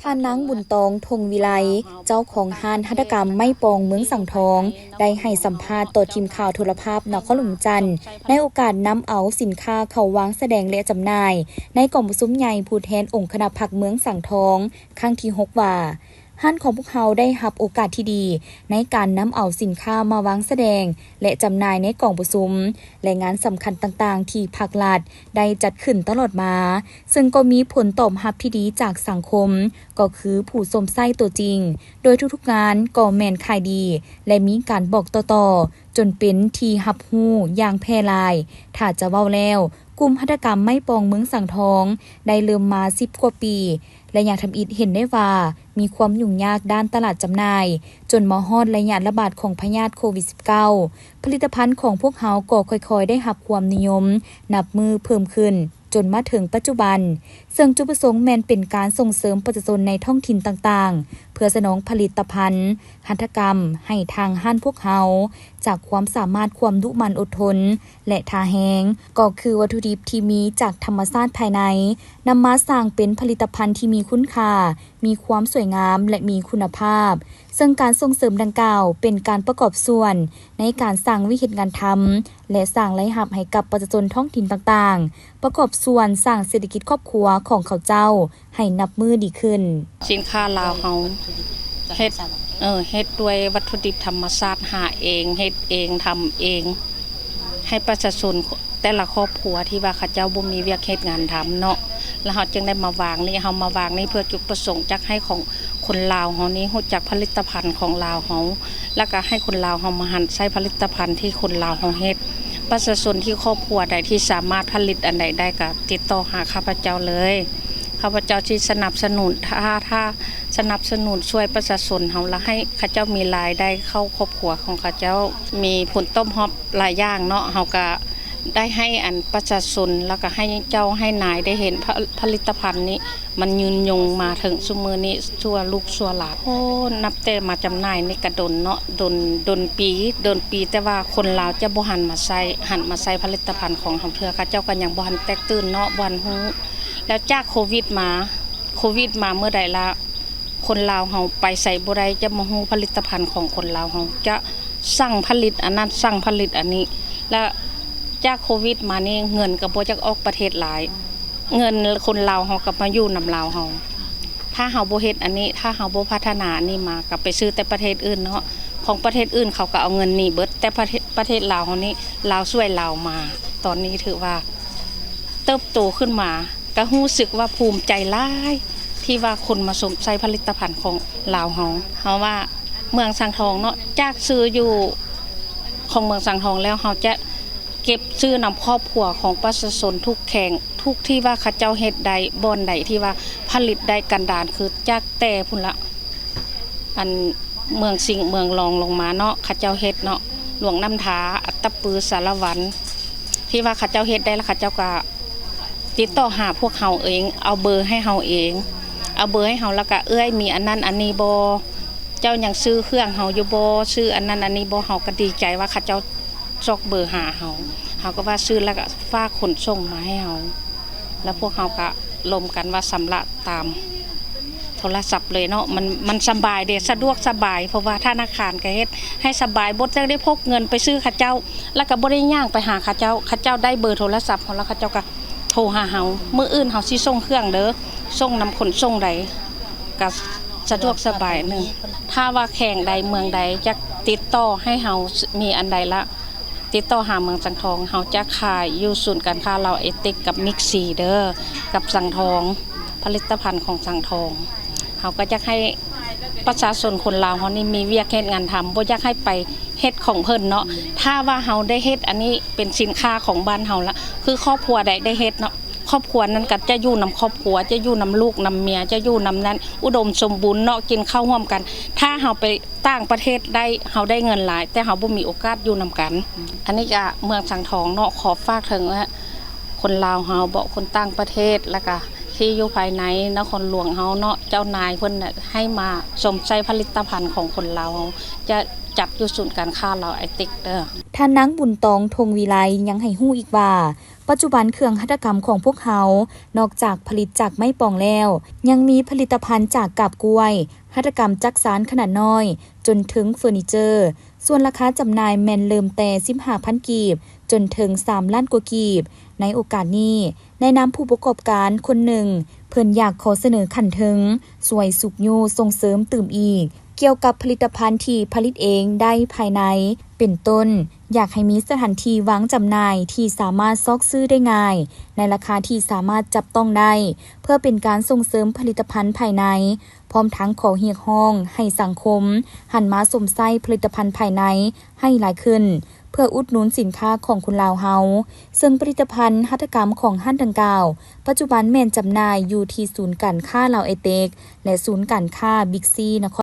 ທ່ານນາງ ບຸນຕອງ ທົງວິໄລ ເຈົ້າຂອງຮ້ານຫັດຖະກຳໄມ້ປອງເມືອງສັງທອງ ໄດ້ໃຫ້ສຳພາດຕໍ່ທີມຂ່າວໂທລະພາບນະຄອນຫຼວງວຽງຈັນ ໃນໂອກາດນຳເອົາສິນຄ້າເຂົ້າວາງສະແດງ ແລະ ຈຳໜ່າຍ ໃນກອງປະຊຸມໃຫຍ່ຜູ້ແທນອົງຄະນະພັກເມືອງສັງທອງ ຄັ້ງທີຫົກ ວ່າ ຮ້ານຂອງພວກເຮົາໄດ້ຮັບໂອກາດທີ່ດີ ໃນການນຳເອົາສິນຄ້າມາວາງສະແດງ ແລະ ຈຳໜ່າຍໃນກອງປະຊຸມ ແລະ ງານສຳຄັນຕ່າງໆ ທີ່ພັກລັດໄດ້ຈັດຂຶ້ນຕະຫຼອດມາ, ເຊິ່ງກໍມີຜົນຕອບຮັບທີ່ດີຈາກສັງຄົມ, ກໍຄືຜູ້ຊົມໃຊ້ຕົວຈິງ, ໂດຍທຸກໆງານກໍແມ່ນຂາຍດີ ແລະ ມີການບອກຕໍ່ໆ ຈົນເປັນທີ່ຮັບຮູ້ຢ່າງແຜ່ຫຼາຍ. ຖ້າຈະເວົ້າແລ້ວ, ກຸ່ມຫັດຖະກຳໄມ້ປອງເມືອງສັງທອງ ໄດ້ເລີ່ມມາສິບກວ່າປີ ແລະ ຍັງທຳອິດເຫັນໄດ້ວ່າ ມີຄວາມຫຍຸ້ງຍາກດ້ານຕະຫຼາດຈຳໜ່າຍ, ຈົນມາຮອດໄລຍະລະບາດຂອງພະຍາດໂຄວິດສິບເກົ້າ ຜະລິດຕະພັນຂອງພວກເຮົາກໍຄ່ອຍໆໄດ້ຮັບຄວາມນິຍົມນັບມື້ເພີ່ມຂຶ້ນ ຈົນມາເຖິງປັດຈຸບັນ, ເຊິ່ງຈຸດປະສົງແມ່ນເປັນການສົ່ງເສີມປະຊາຊົນໃນທ້ອງຖິ່ນຕ່າງໆ ເພື່ອສະໜອງຜະລິດຕະພັນຫັດຖະກຳໃຫ້ທາງຮ້ານພວກເຮົາ ຈາກຄວາມສາມາດ, ຄວາມດຸໝັ່ນອົດທົນ ແລະ ທ່າແຮງ, ກໍຄືວັດຖຸດິບທີ່ມີຈາກທຳມະຊາດພາຍໃນ ນຳມາສ້າງເປັນຜະລິດຕະພັນທີ່ມີຄຸນຄ່າ, ມີຄວາມສວຍງາມ ແລະ ມີຄຸນນະພາບ, ເຊິ່ງການສົ່ງເສີມດັ່ງກ່າວເປັນການປະກອບສ່ວນໃນການສ້າງວິເຮັດງານທຳ ແລະ ສ້າງລາຍຮັບໃຫ້ກັບປະຊາຊົນທ້ອງຖິ່ນຕ່າງໆ, ປະກອບສ່ວນສ້າງເສດຖະກິດຄອບຄົວຂອງເຂົາເຈົ້າໃຫ້ນັບມື້ດີຂຶ້ນ. ສິນຄ້າລາວເຮົາເຮັດ ເອີ ເຮັດດ້ວຍວັດຖຸດິບທຳມະຊາດ ຫາເອງ ເຮັດເອງ ທຳເອງ ໃຫ້ປະຊາຊົນແຕ່ລະຄອບຄົວທີ່ວ່າເຂົາເຈົ້າບໍ່ມີວຽກເຮັດງານທຳເນາະ ແລ້ວເຮົາຈຶ່ງໄດ້ມາວາງນີ້ ເຮົາມາວາງນີ້ເພື່ອຈຸດປະສົງຢາກໃຫ້ຂອງຄົນລາວເຮົານີ້ຮູ້ຈັກຜະລິດຕະພັນຂອງລາວເຮົາ ແລ້ວກໍໃຫ້ຄົນລາວເຮົາມາຫັນໃຊ້ຜະລິດຕະພັນທີ່ຄົນລາວເຮົາເຮັດ. ປະຊາຊົນທີ່ຄອບຄົວໃດທີ່ສາມາດຜະລິດອັນໃດໄດ້ກໍຕິດຕໍ່ຫາຂ້າພະເຈົ້າເລີຍ. ຂ້າພະເຈົ້າຊິສະໜັບສະໜູນ ຖ້າ ຖ້າສະໜັບສະໜູນຊ່ວຍປະຊາຊົນເຮົາ ແລ້ວໃຫ້ເຂົາເຈົ້າມີລາຍໄດ້ເຂົ້າຄອບຄົວຂອງເຂົາເຈົ້າ ມີຜົນຕອບຮັບຫຼາຍຢ່າງເນາະ. ເຮົາກະໄດ້ໃຫ້ອັນປະຊາຊົນ ແລ້ວກະໃຫ້ເຈົ້າໃຫ້ນາຍໄດ້ເຫັນຜະ ຜະລິດຕະພັນນີ້ ມັນຍືນຍົງມາເຖິງຊຸມມື້ນີ້ຊົ່ວລູກຊົ່ວຫຼານ. ໂອ້ ນັບແຕ່ມາຈຳໜ່າຍນີ້ກະດົນເນາະ ດົນ ດົນປີ ດົນປີ ແຕ່ວ່າຄົນລາວຈະບໍ່ຫັນມາໃຊ້ ຫັນມາໃຊ້ຜະລິດຕະພັນຂອງເຮົາເທື່ອ. ເຂົາເຈົ້າກໍຍັງບໍ່ທັນແຕກຕື່ນເນາະ ບໍ່ທັນຮູ້. ແລ້ວຈາກໂຄວິດມາ ໂຄວິດມາເມື່ອໃດລະ ຄົນລາວເຮົາໄປໃສບໍ່ໄດ້ ຈະມາຮູ້ຜະລິດຕະພັນຂອງຄົນລາວເຮົາ ຈະສັ່ງຜະລິດອັນນັ້ນ ສັ່ງຜະລິດອັນນີ້. ແລ້ວຈາກໂຄວິດມານີ້ ເງິນກໍບໍ່ຢາກອອກປະເທດຫຼາຍ ເງິນຄົນລາວເຮົາກໍມາຢູ່ນຳລາວເຮົາ. ຖ້າເຮົາບໍ່ເຮັດອັນນີ້ ຖ້າເຮົາບໍ່ພັດທະນາອັນນີ້ມາ ກໍໄປຊື້ແຕ່ປະເທດອື່ນເນາະ ຂອງປະເທດອື່ນເຂົາກໍເອົາເງິນໜີເບິດ ແຕ່ປະເທດ ປະເທດລາວເຮົານີ້ ລາວຊ່ວຍລາວມາ ຕອນນີ້ຖືວ່າເຕີບໂຕຂຶ້ນມາ ກໍຮູ້ສຶກວ່າພູມໃຈຫຼາຍ ທີ່ວ່າຄົນມາຊົມໃຊ້ຜະລິດຕະພັນຂອງລາວເຮົາ. ເຮົາວ່າເມືອງສັງທອງເນາະ ຈາກຊື້ຢູ່ຂອງເມືອງສັງທອງແລ້ວ ເຮົາຈະ ເກັບຊື້ນຳຄອບຄົວຂອງປະຊາຊົນທຸກແຂວງ ທຸກທີ່ວ່າເຂົາເຈົ້າເຮັດໄດ້ ບ່ອນໃດທີ່ວ່າຜະລິດໄດ້ກັນດານ ຄືຈາກແຕ່ພຸ້ນລະ ອັນເມືອງສິງ ເມືອງລອງລົງມາເນາະ ເຂົາເຈົ້າເຮັດເນາະ ຫຼວງນ້ຳທາ ອັດຕະປື ສາລະວັນ ທີ່ວ່າເຂົາເຈົ້າເຮັດໄດ້ລະ ເຂົາເຈົ້າກະຕິດຕໍ່ຫາພວກເຮົາເອງ ເອົາເບີໃຫ້ເຮົາເອງ ເອົາເບີໃຫ້ເຮົາ ລະກະ ເອື້ອຍ ມີອັນນັ້ນອັນນີ້ບໍ່? ເຈົ້າຍັງຊື້ເຄື່ອງເຮົາຢູ່ບໍ່? ຊື້ອັນນັ້ນອັນນີ້ບໍ່? ເຮົາກະດີໃຈວ່າເຂົາເຈົ້າ ຊອກເບີຫາເຮົາ ເຮົາກໍວ່າຊື້ແລ້ວກໍຝາກຂົນສົ່ງມາໃຫ້ເຮົາ ແລ້ວພວກເຮົາກໍລົມກັນວ່າຊຳລະຕາມໂທລະສັບເລີຍເນາະ ມັນ ມັນສະບາຍເດ ສະດວກສະບາຍ ເພາະວ່າທະນາຄານກໍເຮັດໃຫ້ສະບາຍ ບໍ່ຕ້ອງໄດ້ພົກເງິນໄປຊື້ເຂົາເຈົ້າ ແລ້ວກໍບໍ່ໄດ້ຍ່າງໄປຫາເຂົາເຈົ້າ ເຂົາເຈົ້າໄດ້ເບີໂທລະສັບເຮົາ ແລ້ວເຂົາເຈົ້າກໍໂທຫາເຮົາ ມື້ອື່ນເຮົາຊິສົ່ງເຄື່ອງເດີ ສົ່ງນຳຂົນສົ່ງໃດ ກະສະດວກສະບາຍໜຶ່ງ ຖ້າວ່າແຂວງໃດເມືອງໃດຢາກຕິດຕໍ່ໃຫ້ເຮົາມີອັນໃດລະ ຕິດຕໍ່ຫາເມືອງສັງທອງ ເຮົາຈະຂາຍຢູ່ສູນການຄ້າລາວເອເຕັກກັບມິກຊີເດີ ກັບສັງທອງ ຜະລິດຕະພັນຂອງສັງທອງ ເຮົາກໍຢາກໃຫ້ປະຊາຊົນຄົນລາວເຮົານີ້ມີວຽກເຮັດງານທຳ ບໍ່ຢາກໃຫ້ໄປເຮັດຂອງເພິ່ນເນາະ ຖ້າວ່າເຮົາໄດ້ເຮັດອັນນີ້ເປັນສິນຄ້າຂອງບ້ານເຮົາລະ ຄືຄອບຄົວໃດໄດ້ເຮັດເນາະ ຄອບຄົວນັ້ນກໍຈະຢູ່ນຳຄອບຄົວ ຈະຢູ່ນຳລູກນຳເມຍ ຈະຢູ່ນຳນັ້ນ ອຸດົມສົມບູນເນາະ ກິນເຂົ້າຮ່ວມກັນ ຖ້າເຮົາໄປຕ່າງປະເທດໄດ້ ເຮົາໄດ້ເງິນຫຼາຍ ແຕ່ເຮົາບໍ່ມີໂອກາດຢູ່ນຳກັນ ອັນນີ້ກະເມືອງສັງທອງເນາະ ຂໍຝາກເຖິງຄົນລາວເຮົາເບາະ ຄົນຕ່າງປະເທດ ແລ້ວກະທີ່ຢູ່ພາຍໃນນະຄອນຫຼວງເຮົາເນາະ ເຈົ້ານາຍເພິ່ນໃຫ້ມາຊົມໃຊ້ຜະລິດຕະພັນຂອງຄົນລາວເຮົາ ຈະ ຈັບຢູ່ສູນການຄ້າລາວໄອເຕັກເດີ. ທ່ານນາງ ບຸນຕອງ ທົງວິໄລ ຍັງໃຫ້ຮູ້ອີກວ່າ ປັດຈຸບັນເຄື່ອງຫັດຖະກຳຂອງພວກເຮົາ ນອກຈາກຜະລິດຈາກໄມ້ປອງແລ້ວ ຍັງມີຜະລິດຕະພັນຈາກກາບກ້ວຍ, ຫັດຖະກຳຈັກສານຂະໜາດນ້ອຍ ຈົນເຖິງເຟີນີເຈີ. ສ່ວນລາຄາຈຳໜ່າຍແມ່ນເລີ່ມແຕ່ສິບຫ້າພັນກີບ ຈົນເຖິງສາມລ້ານກວ່າກີບ. ໃນໂອກາດນີ້ ໃນນາມຜູ້ປະກອບການຄົນໜຶ່ງ ເພິ່ນຢາກຂໍສະເໜີຂັ້ນເທິງ ຊ່ວຍຊຸກຍູ້ສົ່ງເສີມຕື່ມອີກ ກ່ຽວກັບຜະລິດຕະພັນທີ່ຜະລິດເອງໄດ້ພາຍໃນ ເປັນຕົ້ນ ຢາກໃຫ້ມີສະຖານທີ່ວາງຈຳໜ່າຍທີ່ສາມາດຊອກຊື້ໄດ້ງ່າຍ ໃນລາຄາທີ່ສາມາດຈັບຕ້ອງໄດ້ ເພື່ອເປັນການສົ່ງເສີມຜະລິດຕະພັນພາຍໃນ, ພ້ອມທັງຂໍຮຽກຮ້ອງໃຫ້ສັງຄົມຫັນມາຊົມໃຊ້ຜະລິດຕະພັນພາຍໃນໃຫ້ຫຼາຍຂຶ້ນ ເພື່ອອຸດໜູນສິນຄ້າຂອງຄົນລາວເຮົາ, ເຊິ່ງຜະລິດຕະພັນຫັດຖະກຳຂອງຮ້ານດັ່ງກ່າວ ປັດຈຸບັນແມ່ນຈຳໜ່າຍຢູ່ທີ່ສູນການຄ້າລາວໄອເຕັກ ແລະ ສູນການຄ້າບິກຊີນະຄອນ